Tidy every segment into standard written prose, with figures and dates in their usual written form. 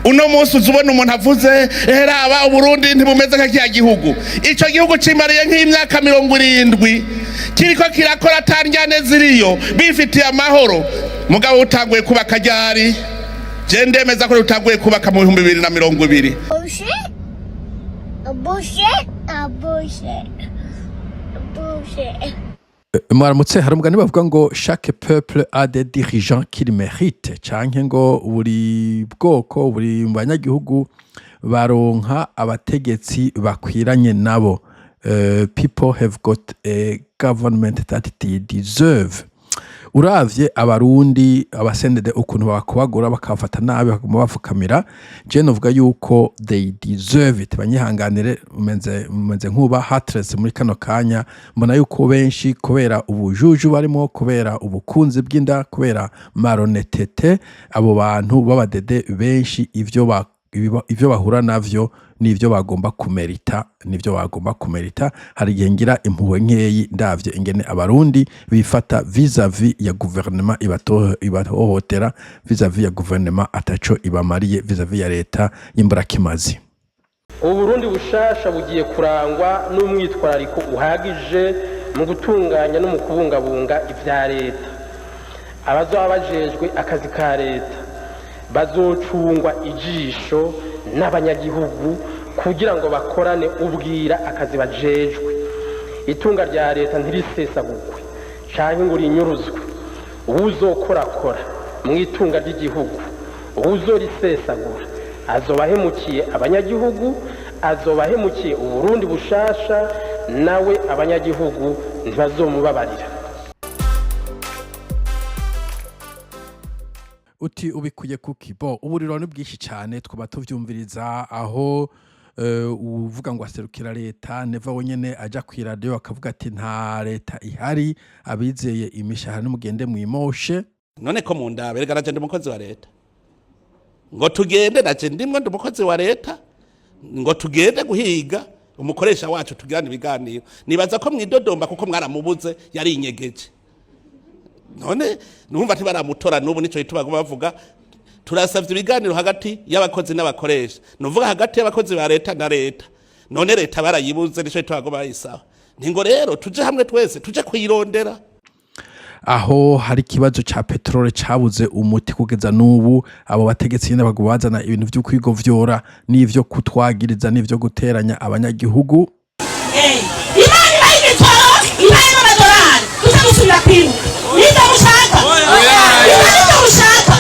Uno munsi uza ubona umuntu avuze: "Raba, Uburundi ntibumeze nka kiya gihugu." Ico gihugu cimariye nk'imyaka 70 kiriko kirakora, atandyane ziriyo, bifitiye amahoro. Mugabo utanguye kubaka ryari? Je ndemeza ko utanguye kubaka mu 2020. Bullshit. A bullshit. A bullshit. A bullshit. Mwaramutse. Hari umugani bavuga ngo "Chaque peuple a des dirigeants qu'il mérite", canke ngo buri bwoko, buri banyagihugu baronka abategetsi bakwiranye nabo. People have got a government that they deserve. Uravye Abarundi, aba CNDD, ukuntu babakubagura, bakabafata nabi, bakaguma bafukamira, je novuga yuko they deserve it. Banyihanganire, meze nkuba heartless muri kano kanya. Mbona yuko benshi, kubera ubujuju barimo, kubera ubukunzi bw'inda, kubera malhonnêteté, abo bantu b'aba DD benshi, ivyo bahura navyo n'ivyo bagomba kumerita, nivyo bagomba kumerita. Hari igihe ngira impuhwe nkeyi ndavye ingene Abarundi bifata vis-à-vis ya guverinoma ibahohotera, vis-à-vis ya guverinoma ataco ibamariye, vis-à-vis ya leta y'imburakimazi. Ubu Burundi bushasha bugiye kurangwa n'umwitwarariko uhagije mu gutunganya no mu kubungabunga ibya leta. Abazoba bajejwe akazi ka leta bazocungwa ijisho n'abanyagihugu kugira ngo bakorane ubwira akazi bajejwe. Itunga rya leta ntirisesagurwe canke ngo rinyuruzwe. Uwuzokorakora mu itunga ry'igihugu, uwuzorisesagura, azoba ahemukiye abanyagihugu, azoba ahemukiye Uburundi bushasha, nawe abanyagihugu ntibazomubabarira. Uti ubikuye kuki? Bo uburiro ni bwinshi cyane, twaba tuvyumviriza aho uvuga ngo aserukira leta, Neva wenyene aja kw'iradiyo akavuga ati: "Nta leta ihari, abizeye imishahara nimugende mwimoshe." None ko mu ndabe, rega naje ndi umukozi wa leta. Ngo tugende, naje ndimwo, ndi umukozi wa leta. Ngo tugende guhiga umukoresha wacu, tugirane ibiganiro. Nibaza ko mwidodomba kuko mwaramubuze, yari inyegeje. None numva ntibaramutora n'ubu. Nico gituma baguma bavuga: "Turasavye ibiganiro hagati y'abakozi n'abakoresha", nuvuga hagati y'abakozi ba leta na leta. None leta barayibuze, nico gituma baguma bayisaba. Ntingo rero tuje hamwe twese, tuje kuyirondera. Aho hari ikibazo ca peterole cabuze umuti kugeza n'ubu, abo bategetsi nyene baguma bazana ibintu vyo kwigovyora n'ivyo kutwagiriza n'ivyo guteranya abanyagihugu. Imana ibaha ibitoro, ibahe n'amadolari, tuze gusubira kwiruka. Nibyo mushaka? Ibyo nibyo mushaka?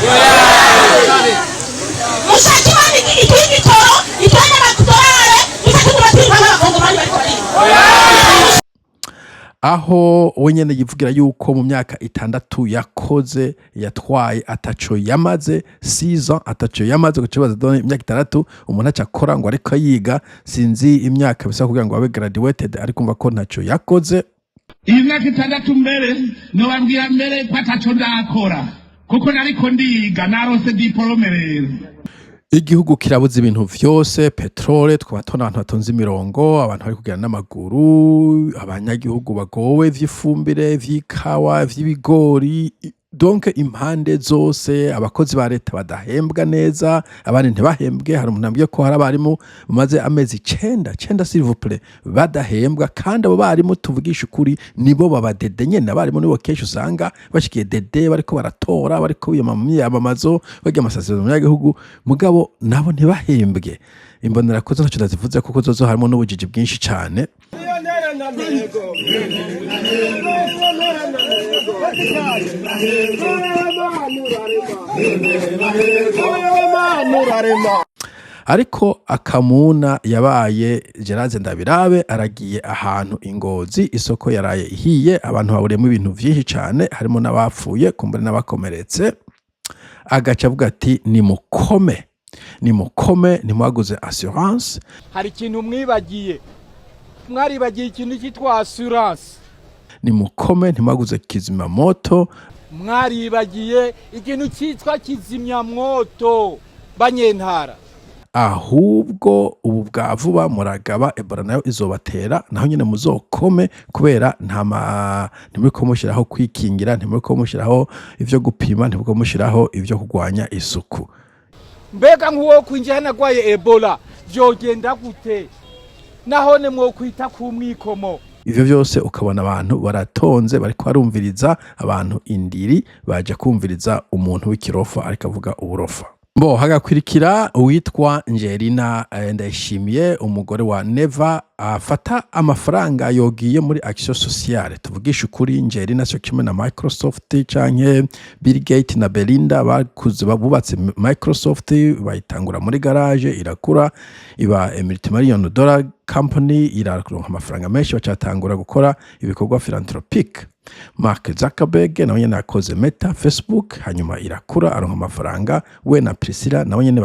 Mushaka Imana iduhe igitoro, iduhe n'amadolari, tuze tuguma twiruka nk'Abakongomani bariko bariruka? Aho we nyene yivugira yuko mu myaka 6 yakoze, yatwaye, ataco yamaze, 6 ans ataco yamaze. Ugaca done imyaka 6 umuntu aca akora ngo ariko yiga, sinzi imyaka bisaba kugira ngo abe graduated, ariko umva ko ntaco yakoze. Iyi myaka 6 mbere nobabwira mbere ko ataco ndakora, kuko nariko ndiga, naronse diplôme rero. Igihugu kirabuze ibintu vyose, peterole, tukaba tubona abantu batonze imirongo, abantu bari kugenda n'amaguru, abanyagihugu bagowe vy'ifumbire, vy'ikawa, vy'ibigori, donc impande zose, abakozi ba leta badahembwa neza, abandi ntibahembwe. Hari umuntu ambwiye ko hari abarimu bamaze amezi 9, 9, s'il vous plaît, badahembwa. Kandi abo barimu, tuvugisha ukuri, nibo baba DD nyene. Abarimu nibo kenshi usanga bashikiye DD, bariko baratora, bariko biyamamaza mu myiyamamazo, barya amasezerano mu banyagihugu, mugabo nabo ntibahembwe. Imbonerakure zo ntaco ndazivuze, kuko zozo harimo n'ubujiji bwinshi cane. Ariko akamuna yabaye Gerard Ndabirabe aragiye ahantu ingozi, isoko yaraye ihiye, abantu baburiyemo ibintu vyinshi cane, harimo n'abapfuye, kumbure n'abakomeretse. Agaca avuga ati: "Nimukome, nimukome, ntimwaguze assurance." Hari ikintu mwibagiye, mwaribagiye ikintu cyitwa assurance. "Nimukome, ntimwaguze kizimyamoto." Mwaribagiye ikintu cyitwa kizimyamwoto, banyentara. "Ahubwo ubu bwa vuba muragaba, Ebola nayo izobatera, naho nyine muzokome, kubera nta ma ntimuriko mushyiraho kwikingira, ntimuriko mushyiraho ivyo gupima, ntimuriko mushyiraho ivyo kurwanya isuku." Mbega nk'uwo kwinjira hano agwaye Ebola vyogenda gute? Nahone mwokwita ku mwikomo. Ivyo vyose ukabona abantu baratonze, bariko barumviriza, abantu indiri baje kumviriza umuntu w'ikirofa ariko avuga uburofa. Bo hagakwirikira uwitwa Njerina Ndayishimiye, umugore wa Neva, afata amafaranga yogiye muri action sociale. Tuvugisha ukuri, Njerina cyo kimwe na Microsoft canke Bill Gates na Belinda bakuze bubatse Microsoft, bayitangura muri garage, irakura iba a multimillion dollar company, iraronka amafaranga menshi, bacatangura gukora ibikorwa philanthropique. Mark Zuckerberg nawe nyene yakoze Meta, Facebook, hanyuma irakura, aronka amafaranga, we na Priscilla nawe nyene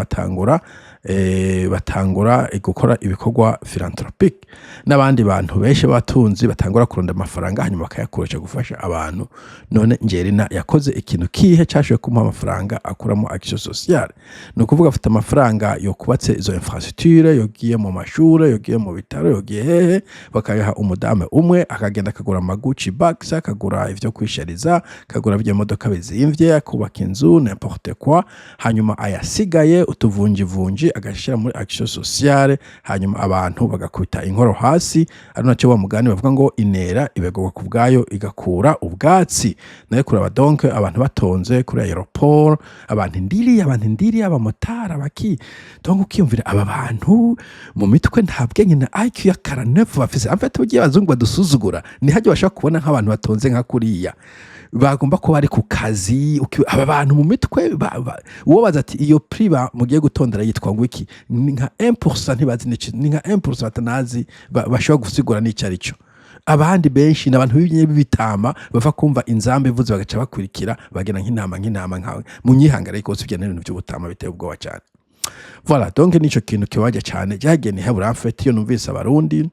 batangura gukora ibikorwa philanthropique, n'abandi bantu benshi b'abatunzi batangura kurunda amafaranga, hanyuma bakayakoresha gufasha abantu. None Njerina yakoze ikintu kihe cashoboye kumuha amafaranga akuramo action sociale? Ni ukuvuga afite amafaranga yo kubatse izo infrastructure, yogiye mu mashure, yogiye mu bitaro, yogiye hehe, bakayaha umudame umwe, akagenda akagura ama Gucci bags, akagura ivyo kwishariza, akagura ibyo bizimvye, akubaka inzu, n'importe quoi, hanyuma ayasigaye utuvunjivunji agashira muri action sociale, hanyuma abantu bagakubita inkoro hasi. Ari nacyo wa mugani bavuga ngo inera ibegurwa ku bwayo igakura ubwatsi. Nayo kuraba donc abantu batonze kuri aéroport, abantu indiri, abantu indiri, abamotari, abaki, donc ukiyumvira aba bantu mu mitwe nta bwenge na IQ ya 49 bafise. En fait, ugiye abazungu badusuzugura ni hajya bashobora kubona nk'abantu batonze nka kuriya bagomba kuba bari ku kazi. Aba bantu mu mitwe uwo baza ati iyo prix mugiye gutondera yitwa ngo iki, ni nka 1% ntibazi ni nka 1% batanazi bashobora gusigura n'ico ari cyo. Abandi benshi ni abantu b'ibitama bava kumva inzamba ivuze bagaca bakurikira, bagenda nk'intama, nk'intama nkawe mu nyihangare, ariko ibyo n'ibintu by'ubutama biteye ubwoba cyane. Voilà, donc nico kintu kibaje cyane cyagiye ntihabura. En fait, iyo numvise Abarundi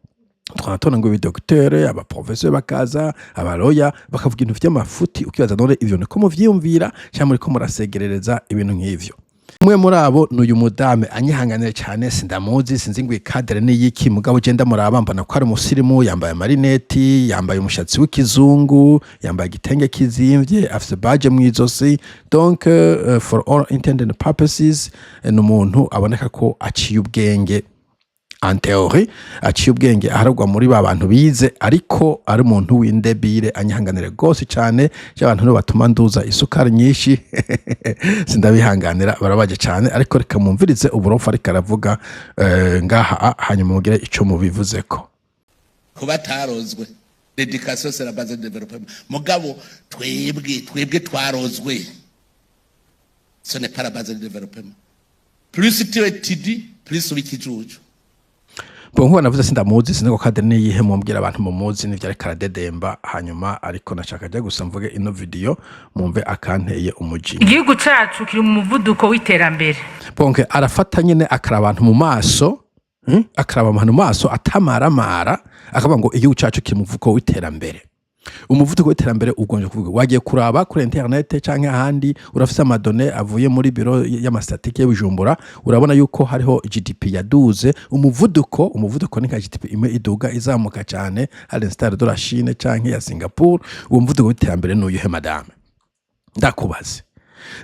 twanatona ngo ibidokiteri, abaprofeseri bakaza, abaroya bakavuga ibintu vy'amafuti, ukibaza none ivyo niko muvyiyumvira cyangwa muriko murasegerereza ibintu nk'ivyo? Umwe muri abo ni uyu mudame, anyihanganire cyane, sindamuzi, sinzi ngo ikadere ni yiki, mugabo ugenda muraba mbona ko ari umusirimu, yambaye amarineti, yambaye umushatsi w'ikizungu, yambaye igitenge kizimvye, afise badge mu izosi, donc for all intended purposes ni umuntu aboneka ko aciye ubwenge, en théorie aciye ubwenge, aharagwa muri ba bantu bize, ariko ari umuntu w'indebire. Anyihanganire rwose cyane, abantu nibo batuma nduza isukari nyinshi, sindabihanganira, barabaje cyane. Ariko reka mumvirize uburofa ariko aravuga ngaha, hanyuma mugire ico mubivuzeko. Kuba atarozwe, l'éducation c'est la base de développement. Mugabo twebwe twarozwe, ce n'est pas la base de développement. Plus tu étudies, plus uba ikijuju. Bon, nkuba navuze sindamuzi, sinzi ko cadre niyihe, mumbwira abantu mumuzi n'ivyo ariko aradedemba. Hanyuma ariko nashaka ajya gusa mvuge ino video mumve akanteye umujinya. Igihugu cyacu kiri mu muvuduko w'iterambere. Bonke arafata nyene akaraba abantu mu maso, Akaraba abantu mu maso atamaramara, akavuga ngo igihugu cyacu kiri mu muvuduko w'iterambere. Umuvuduko w'iterambere ugonje kuvuga wagiye kuraba kuri internet canke ahandi, urafise ama données avuye muri biro y'ama statistiques y'Bujumbura, urabona yuko hariho GDP yaduze. Umuvuduko ni nka GDP imwe iduga izamuka cyane, à l'instar de la Chine canke ya Singapore. Uwo muvuduko w'iterambere n'uyuhe, madame? Ndakubaze,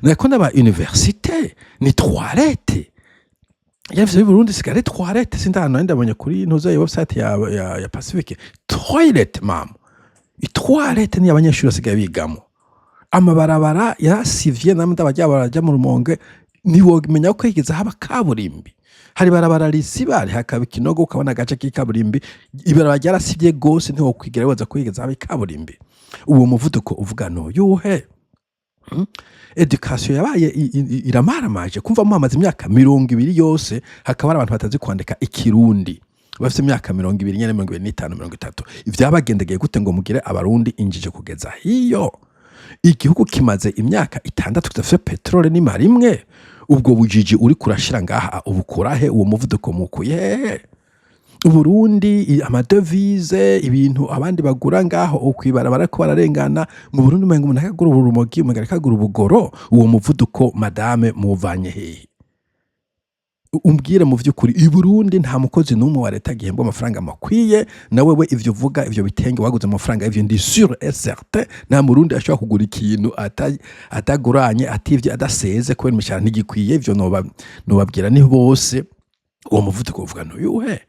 nako n'aba université ni toilette yavye Burundi sigare toilette, sindahano ndabonye kuri ntuza website ya Pacifique, toilette mama, i toilette ni abanyeshuri basigaye bigamo. Amabarabara yarasivye, namwe ndabajya barajya mu Rumonge, ntiwomenya ko higeze haba kaburimbi. Hari barabara risiba hakaba ikinogo, ukabona agace k'ikaburimbi. Ibarabara ryarasivye gose, ntiwokwigira wibaza ko higeze haba ikaburimbi. Uwo muvuduko uvuga n'uyuhe? Education yabaye iramaramaje kumva muhamaze imyaka 20 yose hakaba hari abantu batazi kwandika Ikirundi, bafite imyaka 20 nyene, 25, 30. Ivyabagendegeye gute ngo mugire Abarundi injije kugeza hiyo? Igihugu kimaze imyaka 6 kidafite peteroli n'imara rimwe. Ubwo bujiji uri kurashira ngaha ubukura he? Uwo muvuduko mukuye hehe? Uburundi ama devises, ibintu abandi bagura ngaho ukwibarabara ko bararengana mu Burundi, umenga umuntu akagura urumogi, umenga akagura ubugoro. Uwo muvuduko, madame, muvanye hehe? Umbwire mu vy'ukuri, i Burundi nta mukozi n'umwe wa leta agihembwa amafaranga makwiye. Na wewe ivyo uvuga, ivyo bitenge waguze amafaranga, ivyo ndi sûr et certain, nta murundi ashobora kugura ikintu ataguranye, ativye, adaseze, kubera imishahara ntigikwiye. Ivyo nobabwira ni bose. Uwo muvuduko uvuga ntuyuhe?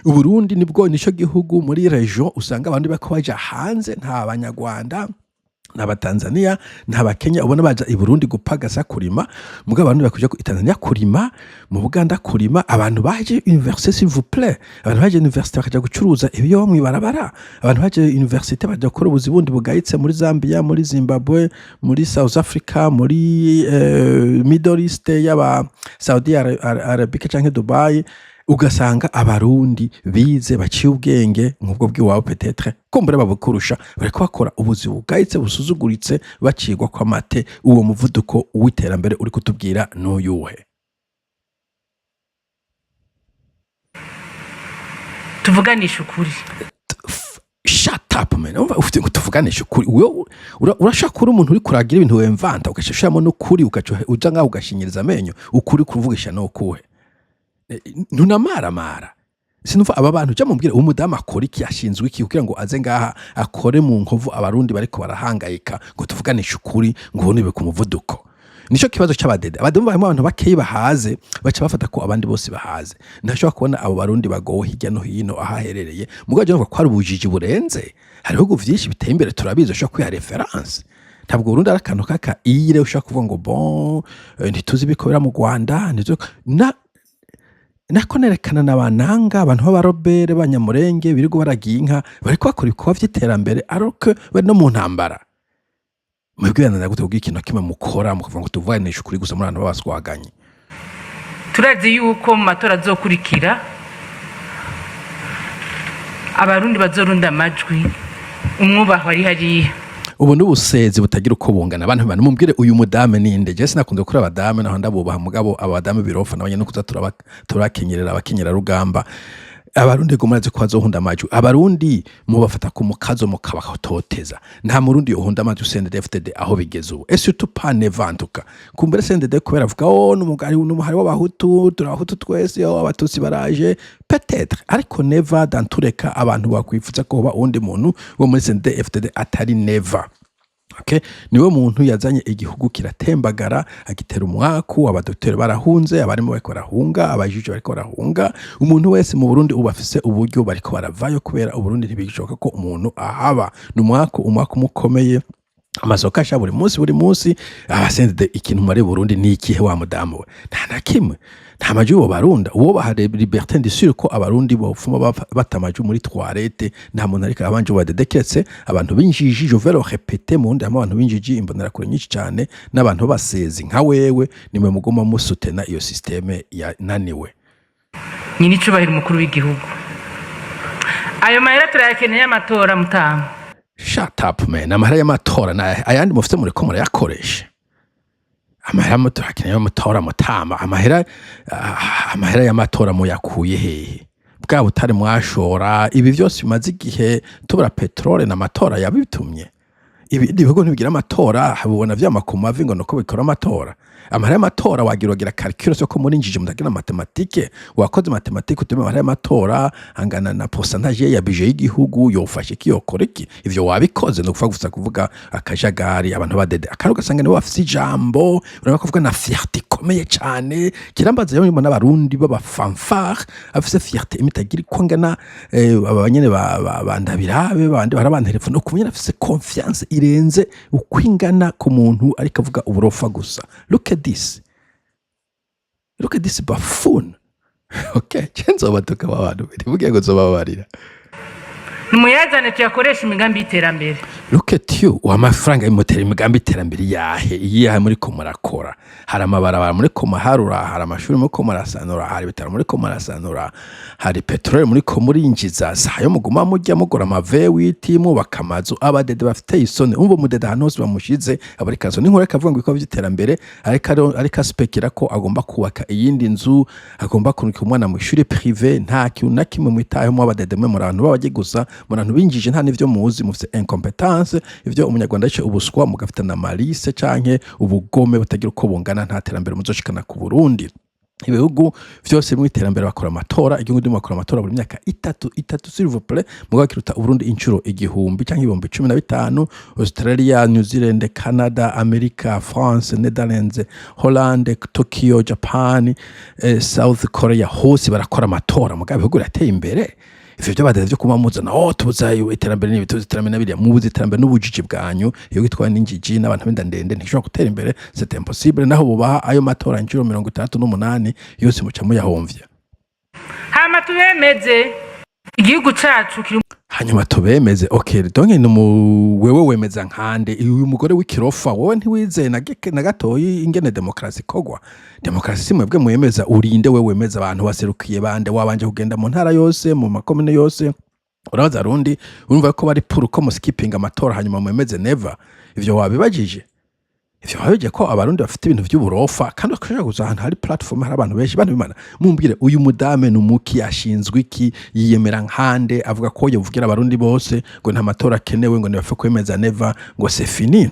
Uburundi nibwo nico gihugu muri région usanga abantu bako baja hanze. Nta Banyarwanda, nta Batanzania, nta Bakenya ubona baja i Burundi gupagasa, kurima. Mugabo abantu bakuja i Tanzania kurima, mu Buganda kurima. Abantu baje université, s'il vous plaît, abantu baje université bakaja gucuruza ibiyoba mw'ibarabara. Abantu baje université baja gukora ubuzi bundi bugayitse muri Zambia, muri Zimbabwe, muri South Africa, muri Middle East, yaba Saudi Arabica canke Dubai. Ugasanga Abarundi bize, baciye ubwenge nk'ubwo bw'iwabo, peut-être kumbure babukurusha, bariko bakora ubuzi bugayitse, busuzuguritse, bacigwa kw'amate. Uwo muvuduko w'iterambere uri kutubwira n'uyuhe? Tuvuganisha ukuri. Shut up, man. Umva, ufite ngo tuvuganishe ukuri. Wewe urashaka kuri umuntu uri kuragira ibintu wemvanta, ugaca ushiramo n'ukuri, ugaca uja ngaho ugashinyiriza amenyo. Ukuri kuvugisha ni ukuhe? Ntunamaramara. Sinumva aba bantu. Jya mumbwire, umudamu akora iki, ashinzwe iki, kugira ngo aze ngaha akore mu nkovu Abarundi bariko barahangayika, ngo tuvuganishe ukuri, ngo ubone ku muvuduko? Nico kibazo c'abadede. Abadede barimo abantu bakeyi bahaze, baca bafata ko abandi bose bahaze. Ntashobora kubona abo Barundi bagowe hirya no hino aho aherereye. Mugabo je numva ko ari ubujiji burenze. Hari ibihugu vyinshi biteye imbere, turabizi, ushobora kwiha référence. Ntabwo Burundi ari akantu kaka ire ushobora kuvuga ngo bon, ntituzi ibikorera mu Rwanda, na nako nerekana na bananga abantu b'abarobere b'Abanyamurenge birirwa baragiye inka, bariko bakora ibikorwa vy'iterambere alors que bari no mu ntambara. Mwebwe yananira gute kubwira ikintu na kimwe mukora, mukavuga ngo tuvuganishe ukuri gusa, muri abantu babaswaganye? Turazi yuko mu matora azokurikira Abarundi bazorunda amajwi umwubaho ari hariya. Ubu n'ubusezi butagira uko bungana. Abantu bantu mumbwire, uyu mudame ninde? Je sinakunze gukora abadame, naho ndabubaha, mugabo aba badame birofa nabanye no kuza turakenyerera abakenyera rugamba. Abarundi ngo murazi ko bazohunda amajwi. Abarundi mubafata ku mukazo, mukabatoteza. Nta Murundi yohunda amajwi CNDD-FDD aho bigeze ubu, et surtout pas Neva. Ntuka kumbere CNDD kubera avuga: "Oh, n'umugari n'umuhari w'Abahutu, turabahutu twese, oh, Abatutsi baraje", peut-être. Ariko Neva, dans tous les cas, abantu bakwifuza ko hoba uwundi muntu wo muri CNDD-FDD atari Neva. Okay? Niwe muntu yazanye igihugu kiratembagara, agitera umwaku. Abadokiteri barahunze, abarimo bariko barahunga, abajiji bariko barahunga. Umuntu wese mu Burundi ubu afise uburyo bariko baravayo, kubera Uburundi ntibishoboka ko umuntu ahaba. Ni umwaku, umwaku mukomeye. Amasoko asha buri munsi, buri munsi. Abasendede, ikintu muri Burundi ni ikihe, wa mudamu we? Nta na kimwe, nta majwi bo barunda. Uwo baha liberté, ndi sûr ko Abarundi bopfuma bata amajwi muri toilette. Nta muntu ariko abanje badedeketse abantu b'injiji. Je vais le répéter, mu Burundi harimo abantu b'injiji, imbonerakure nyinshi cyane, n'abantu b'abasezi nka wewe. Nimwe muguma musutena iyo système yananiwe. Nyine icubahiro umukuru w'igihugu, ayo mahera turayakeneye y'amatora, mutama. Shut up, man. Amahera y'amatora na ayandi mufite muriko murayakoresha. Amahera y'amatora akeneye y'amatora, mutama. Amahera, amahera y'amatora muyakuye hehe? Bwa butare mwashora, ibi byose bimaze igihe tubura peterole n'amatora yabitumye. Ibindi bihugu ntibigira amatora, bubona vyama ku mavi ngo nuko bikora amatora. Amahera y'amatora wagira wagira calcul ko muri njiji mutagira mathématique. Wakoze mathématique utume amahera y'amatora angana na pourcentage ya budget y'igihugu, yofashe iki, yokora iki? Ivyo wabikoze? No kuvuga gusa, kuvuga akajagari. Abantu badede akantu ugasanga nibo bafise ijambo, urabona kuvuga na fierté ikomeye cane. Kirambaza rero mbona Abarundi b'aba fanfare afise fierté imitagira uko angana. Aba nyene ba Ndabirabe bandi barabantelefone, ukumenya afise confiance irenze uko ingana ku muntu ariko avuga uburofa gusa. Look at this, look at this buffoon. Okay, je nzobatuka aba bantu, ntimugiye ngo nzobabarira. Nimuyazane tuyakoreshe imigambi y'iterambere. Look at you. Uha amafaranga y'imoteri, imigambi iterambere yahe? Iyihe muriko murakora? Hari amabarabara muriko muharura, hari amashuri muriko murasanura, hari ibitaro muriko murasanura, hari peteroli muriko murinjiza, sayo muguma mujya mugura ama V8, mwubaka amazu. Abadede bafite isoni. Umva, umudede ahantu hose bamushize abarikazo n'inkuru akavuga ngo ibikorwa by'iterambere, ariko aspekera ko agomba kubaka iyindi nzu, agomba kurungika umwana mu ishuri privé. Nta kintu na kimwe mwitayeho mu abadede mwe. Muri abantu b'abajye gusa, muri abantu binjije, nta n'ivyo muzi, mufite incompetence. Ivyo Umunyarwanda yice ubuswa, mugafite na malice canke ubugome butagira uko bungana. Nta terambere muzoshikana ku Burundi. Ibihugu vyose mu iterambere bakora amatora. Igihugu ndimo bakora amatora buri myaka 3 3, s'il vous plaît. Mugabo kiruta Uburundi inshuro 1000 canke 15,000. Australia, New Zealand, Canada, America, France, Netherlands, Holland, Tokyo, Japan, South Korea, hose barakora amatora. Mugabo ibihugu birateye imbere. Ivyo byo badeze byo kuba muzana, oh, tubuza iterambere n'ibi, tubuza iterambere n'abiriya, mubuze iterambere n'ubujiji bwanyu. Iyo gitwaye n'injiji n'abantu b'inda ndende ntishobora gutera imbere, c'est impossible. Naho bubaha ayo matora inshuro 68 yose, muca muyahomvya. Hama tubemeze, igihugu cacu kiri Hanyuma tubemeze. Okay, donc ni wewe wemeza nkande uyu mugore w'ikirofa? Wowe ntiwizeye na gatoyi ingene demokarasi ikogwa. Demokarasi si mwebwe mwemeza. Urinde wewe wemeza abantu waserukiye bande? Wabanje kugenda mu ntara yose, mu makomine yose, urabaza rundi urumva ko bari pour ko muskipinga amatora hanyuma mwemeze Neva? Ivyo wabibajije? Ivyo wabibajije ko Abarundi bafite ibintu vy'uburofa kandi bakashaka kuza ahantu hari platform, hari abantu benshi? Bantu b'Imana, mumbwire, uyu mudame ni umuki? Ashinzwe iki? Yiyemera nkande? Avuga ko yovugira Abarundi bose, ngo nta matora akenewe, ngo ntibapfe kwemeza Neva, ngo c'est fini.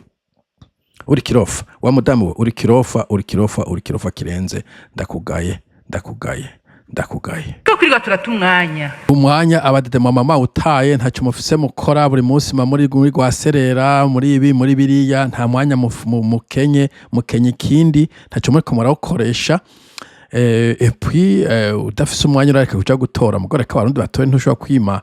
Uri kirofa wa mudamu we, uri kirofa, uri kirofa, uri kirofa kirenze. Ndakugaye, ndakugaye, ndakugaye. Ko kwirirwa turata umwanya. Umwanya abadede mama utaye, ntacyo mufise mukora. Buri munsi ma muri rwaserera, muri ibi, muri biriya. Nta mwanya mukenye mukenye ikindi, ntacyo muriko murawukoresha. Et puis udafise umwanya urareka kuja gutora. Mugore ko Abarundi batoye, ntushobora kwima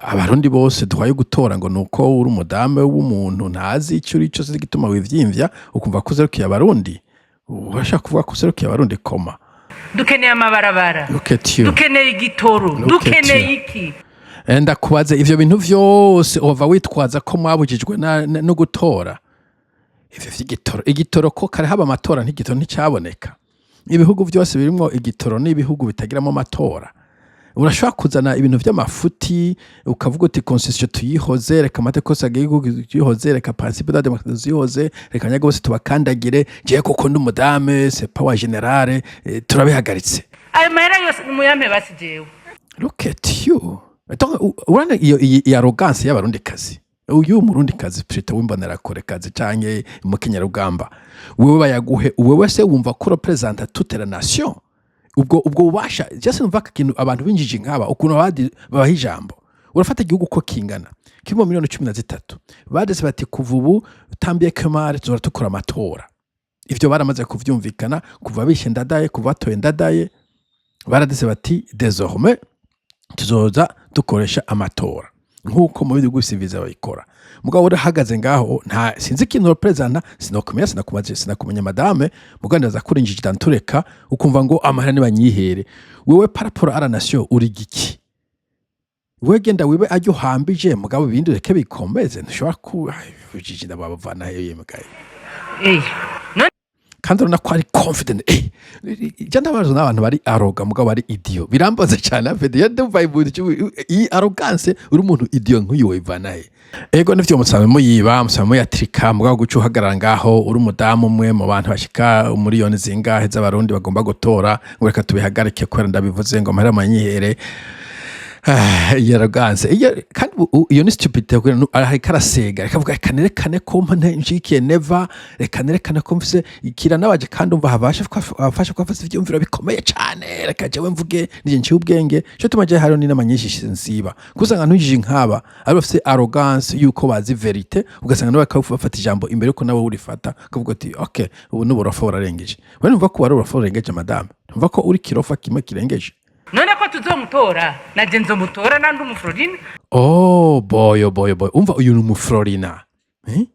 Abarundi bose duhaye gutora ngo nuko uri umudame w'umuntu ntazi ico uri cyo. Sinzi igituma wivyimvya ukumva ko userukiye Abarundi. Urashaka kuvuga ko userukiye Abarundi koma? Dukeneye amabarabara. Look at you. Dukeneye igitoro. Look at Dukeneye you. iki? Ndakubaze, ivyo bintu vyose wova witwaza ko mwabujijwe no gutora? Ivyo vy'igitoro, igitoro ko kare haba amatora, ntigitoro nticaboneka. Ibihugu vyose birimwo igitoro n'ibihugu bitagiramo amatora. Urashobora kuzana ibintu vy'amafuti ukavuga uti constitution tuyihoze, reka amategeko yose agiye igihugu tuyihoze, reka principe de la démocratie tuyihoze, reka abanyagihugu bose tubakandagire, jewe kuko ndi umudame, c'est pas wa générale, turabihagaritse. Ayo mahera yose nimuyampe basi jewe. Look at you. Donc, urabona iyo iyi arrogance y'Abarundikazi? Uyu Murundikazi plutôt w'imbonerakure kazi canke umukenyarugamba, wewe bayaguhe, wewe se wumva ko représente toute la nation? Ubwo bubasha just numva aka kintu abantu b'injiji nk'aba ukuntu abandi babaha ijambo. Urafata igihugu uko kingana, kirimo miliyoni 13, badese bati kuva ubu tambiye kemare tuzora dukora amatora. Ivyo baramaze kuvyumvikana kuva bishe Ndadaye, kuva batoye Ndadaye, baradese bati désormais tuzoza dukoresha amatora nk'uko mu bindi bihugu civilisés babikora. Mugabo urahagaze ngaho, nta sinzi ikintu représenta, sinokumenya, sinakumaze, sinakumenya madame. Mugabo ndaza kuri injiji ntureka ukumva ngo amahera nibanyihere. Wewe par rapport à la nation uri giki? Wewe genda wibe ajya uhambije, mugabo ibindi ureke bikomeze. Ntushobora ku ubujiji ndabavana hehe mugaye? None Kandi urabona ko ari confident. Jya ndabaza n'abantu bari arrogant mugabo bari idiot, birambaza cyane afite iyo ndumva ibintu iyi arrogance. Uri umuntu idiot nk'uyu wivana he? Ego nivyo, musanzwe muyiba, musanzwe muyatrika, mugabo guca uhagarara ngaho uri umudamu umwe mu bantu bashika umuriyoni zingahe z'Abarundi bagomba gutora, ngo reka tubihagarike kubera ndabivuze, ngo amahera manyihere. Iyo arrogance iyo kandi iyo ni stupidité kugira ngo ariko arasega, reka avuga reka nerekane ko nshigikiye Neva, reka nerekane ko mfise ikiranabaje, kandi umva habasha abafasha ko afise ivyumviro bikomeye cane, reka jewe mvuge nije nciye ubwenge. Cyo tuma je hariho n'inama nyinshi nsiba kusanga ntujije nk'aba ari bafise arrogance yuko bazi vérité, ugasanga nawe bafata ijambo imbere yuko nawe urifata, ukavuga ati okay, ubu n'uburofa burarengeje. Wewe numva ko wari uburofa burengeje, madame, numva ko uri kirofa kimwe kirengeje. None ko tuzomutora, naje nzomutora nandi umuflorine. Oh boy, oh boy, oh boy. Umva, uyu ni umuflorina. Eh?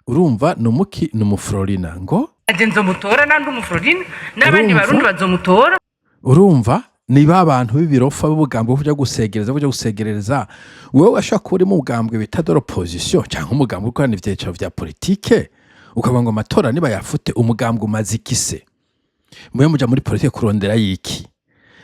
Urumva ni umuki? Ni umuflorina ngo Naje nzomutora nandi umuflorine n'abandi Urumva? Barundi bazomutora. Urumva ni ba bantu b'ibirofa b'ubugambwe bwo kuja gusegereza, bwo kuja gusegerereza. Wewe ashobora kuba uri mu bugambwe bita de l'opposition cyangwa umugambwe ukorana ivyicaro vya politike, ukavuga ngo amatora nibayafute. Umugambwe umaze iki se? Mwe muja muri politike kurondera yiki?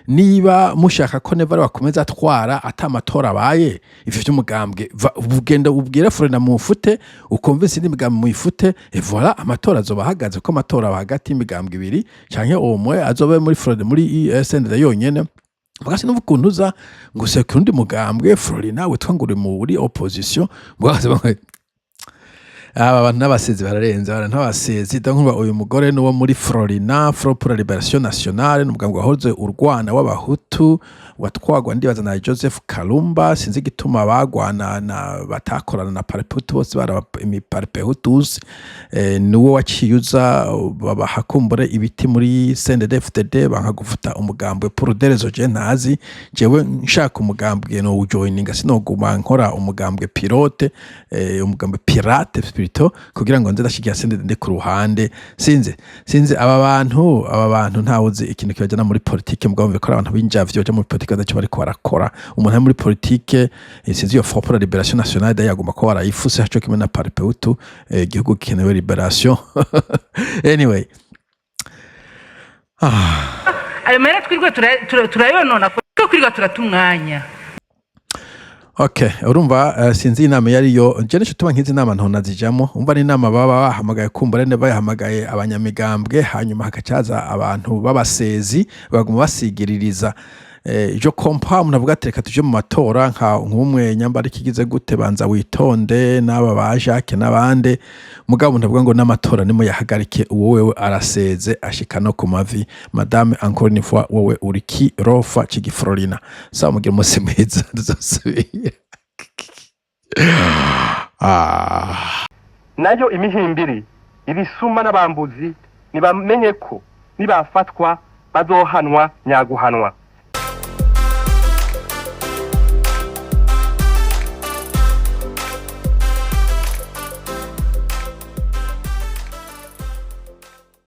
Niba mushaka ko Neva bakomeza atwara ata amatora abaye, ivyo vy'umugambwe ugenda ubwire Frena mufute, ukumva indi migambwe muyifute, et voilà, amatora azoba ahagaze, ko amatora aba hagati y'imigambwe ibiri canke umwe azoba muri Frena, muri SND yonyene. Mugasi numva ukuntu uza ngo usekure undi mugambwe Florina witwa ngo uri muri opposition, mugasi. Aba bantu n'abasezi bararenze, abantu n'abasezi. Donc urumva uyu mugore ni uwo muri Frolina, Front pour la Libération Nationale, ni umugambwe wahoze urwana w'Abahutu, watwagwa ndibaza na Joseph Kalumba. Sinzi igituma bagwana na batakorana na Palipehutu, bose bari Palipehutus. Niwo waciye uza babaha kumbure ibiti muri CNDD-FDD, banka gufuta umugambwe pour des raisons je ntazi. Jewe nshaka umugambwe no ujoininga, sinoguma nkora umugambwe pilote, umugambwe pirate plutôt, kugira ngo nze ndashigira CNDD ndi ku ruhande. Sinzi aba bantu ntawuzi ikintu kibajana muri politike, mugabo bikora abantu b'injavyo baja muri politike badaco bariko barakora. Umuntu ari muri politike, sinzi iyo Front pour la Libération Nationale d'ailleurs agomba kuba warayifuse haco kimwe na Palipehutu. Igihugu gikenewe libération anyway. Ayo mahera twirirwa turayonona twe kwirirwa turata umwanya. Okay, urumva sinzi inama iyo ariyo. Je nico tuma nkizi inama ntona zijamo. Umva, ni inama baba bahamagaye, kumbura ne bayahamagaye abanyamigambwe, hanyuma hakacaza abantu b'abasezi baguma basigiririza. Je comprends umuntu avuga ati reka tuje mu matora nka nk'umwe nyambara ikigize gute, banza witonde n'aba ba Jacques n'abandi. Mugabo umuntu avuga ngo n'amatora nimo yahagarike, uwo wewe araseze ashika no ku mavi. Madame, encore une fois, wowe uri kirofa c'igifrolina. Sawa, mugira umunsi mwiza, tuzosubira. Ah. Nayo imihimbiri, ibisuma n'abambuzi, nibamenye ko nibafatwa bazohanwa nyaguhanwa.